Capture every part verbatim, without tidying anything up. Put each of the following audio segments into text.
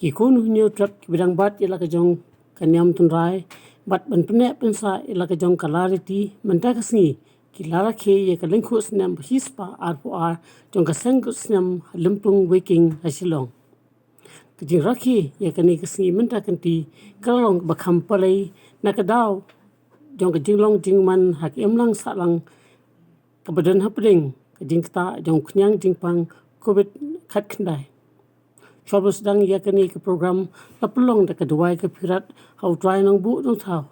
Ki khun hynñiew trep kiba dang bat ïa la ka jong ka niam tynrai bad ban pynneh pynsah ïa la ka jong ka lariti mynta ka sngi ki la rakhe ïa ka lyngkhuh snem ba shispah arphew ar jong ka seng kut snem ha Lympung Weiking ha Shillong. Ka jingrakhe ïa kane ka sngi mynta ka sngi ka la long kaba kham pyrlei na ka daw jong ka jinglong jingman ha ka imlang sahlang kaba don hapdeng ka jingktah jong u khñiang jingpang Covid khatkhyndai. Shuwa ban sdang ïa kane ka program la pynlong da ka duwai ka phirat ha U Trai Nongbuh Nongthaw,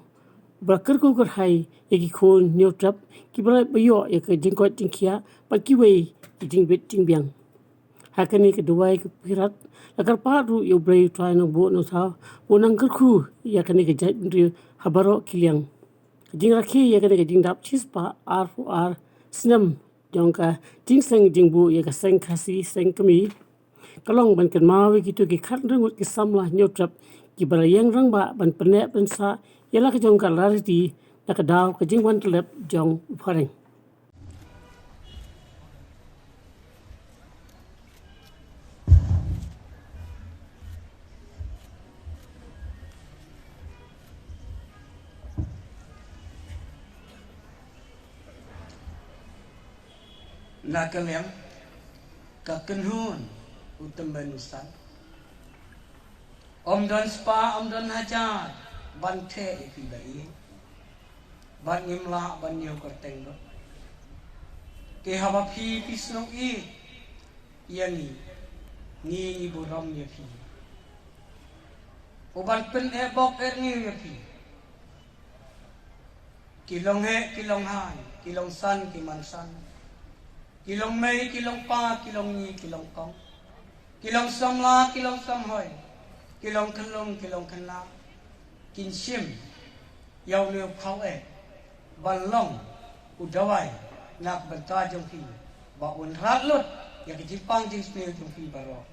ba la kyrkhu kyrhai ïa ki khun hynñiew trep kiba la ïoh ïa ka jingkoit jingkhiah bad kiwei ki jingbit jingbiang. Ha kane ka duwai ka phirat la kyrpad ruh ïa U Blei U Trai Nongbuh Nongthaw ba un nang kyrkhu ïa kane ka jaitbynriew ha baroh ki liang. Ka jingrakhe ïa kane ka jingdap shispah arphew ar snem jong ka jingseng jingbuh ïa ka seng Khasi seng kmie ka long ban kynmaw ïa kito ki khathynriew ngut ki samla hynñiew trep kiba la ïeng rangbah ban pynneh pynsah ïa la ka jong ka lariti na ka daw ka jingwan tyllep jong u phareng. Na ka liang ka kynhun u tymmen u san. Ym don spah ym don hajar ban theh ïa phi ba ïeit. Bad ngim lah ban ñiew kyrteng lut. Te haba phi phi sngew ïeit ïa ngi, ngi ngi burom ïa phi. U ban pyneh bok er ngi ïa phi. Ki long heh, ki long hai, ki long san, ki man san. Ki long mei, ki long pa, ki long ngi, ki long kong. Ki long samla, ki long samhoi. Ki long khyllung, ki long khynnah. Kin shim ïa une u phaw eh ban long u dawai na ka bynta jong phi ba un rat lut ïa ka jingpang jingsniew jong phi baroh.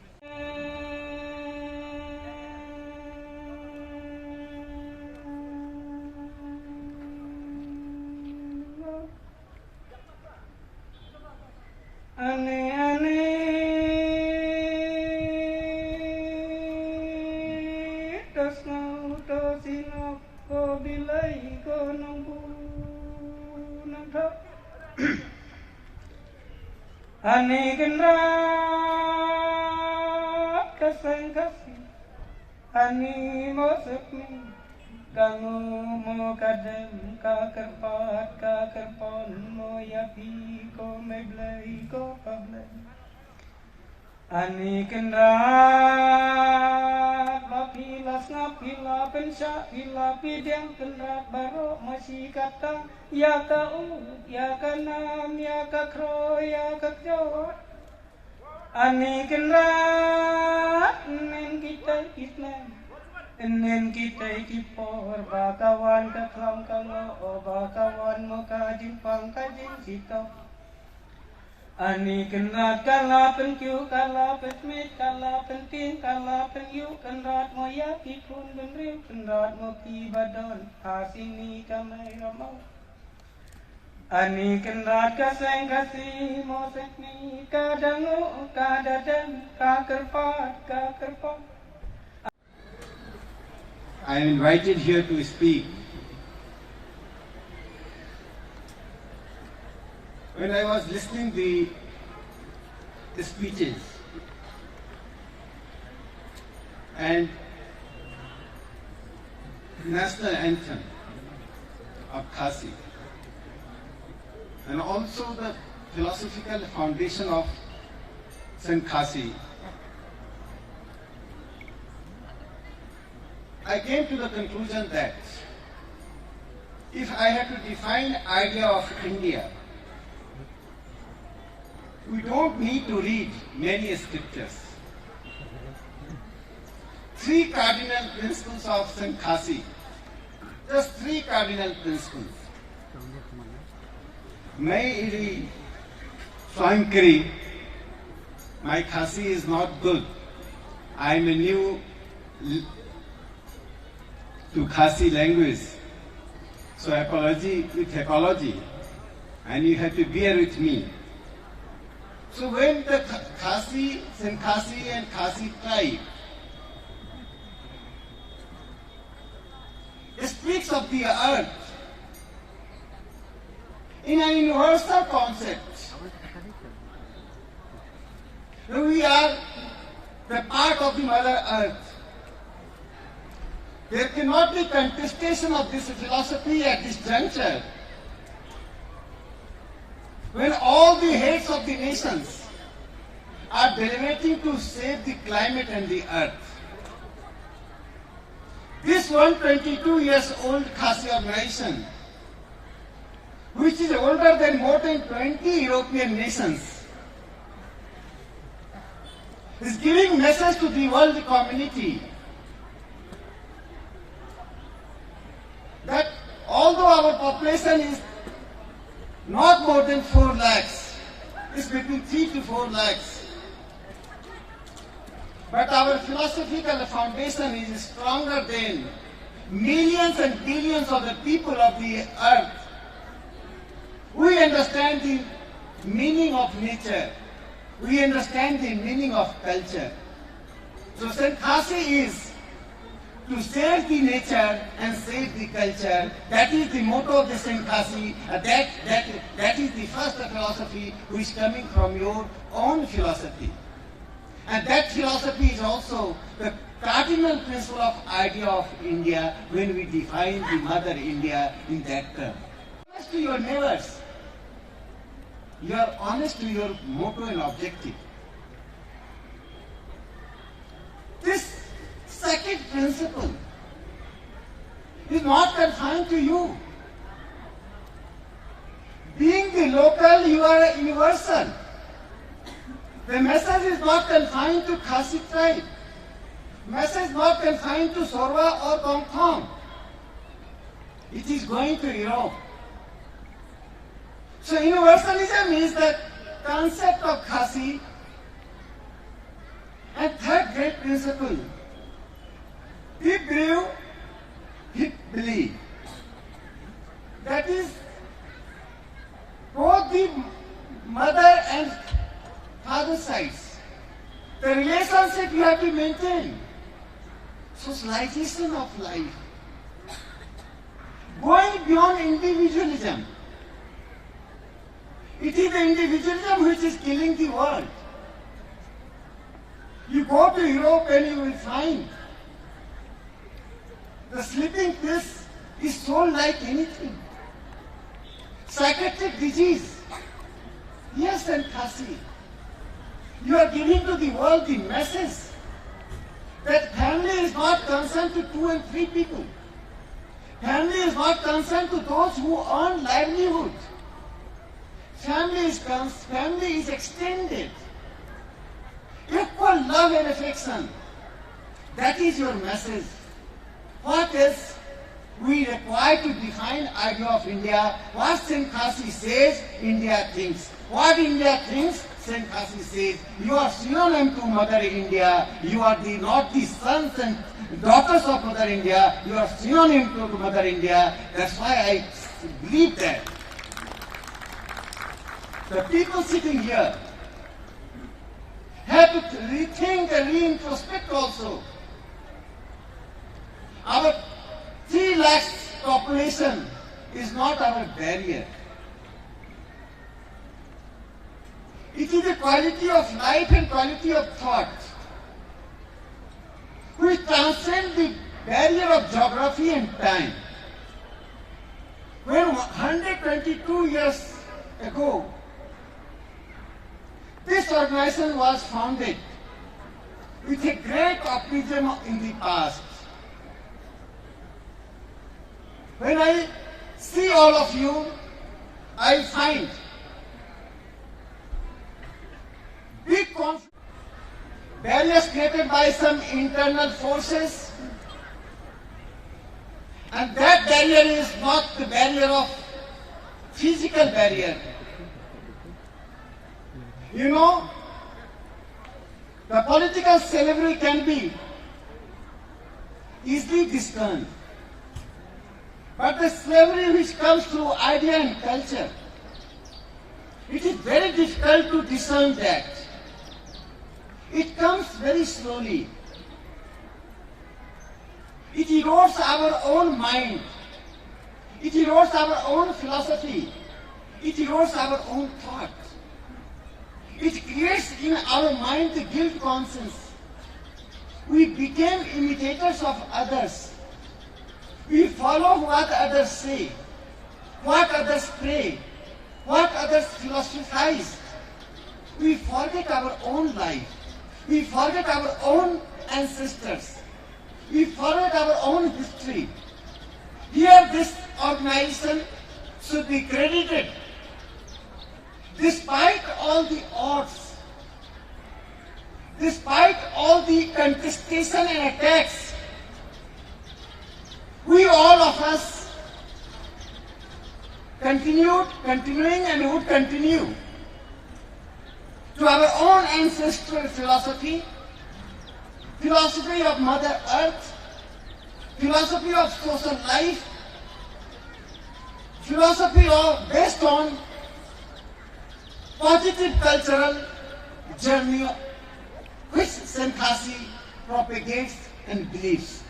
Ani ani to sngewthuh sino ko Blei ko Nongbuh Nongthaw. Ani Kynrad ka seng Khasi. Ani mo suk mi ka ngu mo ka dem ka kyrpad ka kyrpon mo ïa phi ko Mei Blei ko Pa Blei. Ani Kynrad ba phi la sngap phi la pynshah phi la pdiang Kynrad baroh ma shi katta ïa ka u ïa ka nam ïa ka khro ïa ka kjor. Ani Kynrad nen kitai ki snem nen kitai ki por ba ka wan ka khlong ka ngoh ba ka wan mo ka jingpang ka jingshitom. Ani Kynrad ka la pynkiew ka la pynsmit ka la pyntieng ka la pynïoh Kynrad mo ïa ki khun bynriew Kynrad mo ki ba don ha sini ka Mei Ramew. Ani Kynrad ka seng Khasi mo seng ni ka dangu ka dadem ka kyrpad ka kyrpad. I am invited here to speak. When I was listening the, the speeches, and national anthem of Khasi, and also the philosophical foundation of Seng Khasi, I came to the conclusion that if I had to define idea of India, we don't need to read many scriptures. Three cardinal principles of Seng Khasi. Just three cardinal principles. Mei iri Soinkri, my Khasi is not good. I am a new l- to Khasi language. So apology with apology. And you have to bear with me. So when the Kha- Khasi, Seng Khasi and Khasi tribe speaks of the earth in a universal concept. We are the part of the mother earth. There cannot be contestation of this philosophy at this juncture, when all the heads of the nations are deliberating to save the climate and the earth. This one hundred twenty-two years old Khasi organization, which is older than more than twenty European nations, is giving message to the world community that although our population is not more than four lakhs, it's between three to four lakhs, but our philosophical foundation is stronger than millions and billions of the people of the earth. We understand the meaning of nature. We understand the meaning of culture. So Saint Khasi is to save the nature and save the culture. That is the motto of the Saint Khasi. Uh, that, that, that is the first philosophy which is coming from your own philosophy. And that philosophy is also the cardinal principle of idea of India when we define the mother India in that term. Honest to your neighbors. You are honest to your motto and objective. This second principle is not confined to you. Being the local, you are a universal. The message is not confined to Khasi tribe. Message not confined to Sorwa or Kongthong. It is going to Europe. So universalism is the concept of Khasi. And third great principle, Bibrio Hibili. That is, both the mother and father sides, the relationship you have to maintain. Socialization of life. Going beyond individualism. It is the individualism which is killing the world. You go to Europe and you will find the sleeping pills is sold like anything. Psychiatric disease. Yes, and Khasi. You are giving to the world the message that family is not concerned to two and three people. Family is not concerned to those who earn livelihood. Family is cons-, family is extended. Equal love and affection. That is your message. What else we require to define idea of India? What Saint Khasi says, India thinks. What India thinks, Saint Khasi says. You are synonym to Mother India. You are the, not the sons and daughters of Mother India. You are synonym to Mother India. That's why I believe that the people sitting here have to rethink and reintrospect also. Our three lakhs population is not our barrier. It is the quality of life and quality of thought which transcend the barrier of geography and time. When one hundred twenty-two years ago, this organization was founded with a great optimism in the past. When I see all of you, I find big conf-, barriers created by some internal forces, and that barrier is not the barrier of physical barrier. You know, the political slavery can be easily discerned, but the slavery which comes through idea and culture, it is very difficult to discern that. It comes very slowly. It erodes our own mind. It erodes our own philosophy. It erodes our own thought. It creates in our mind the guilt conscience. We became imitators of others. We follow what others say, what others pray, what others philosophize. We forget our own life. We forget our own ancestors. We forget our own history. Here, this organization should be credited. Despite all the odds, despite all the contestation and attacks, we all of us continued, continuing and would continue to our own ancestral philosophy, philosophy of Mother Earth, philosophy of social life, philosophy of, based on positive cultural journey which Senthasi propagates and believes.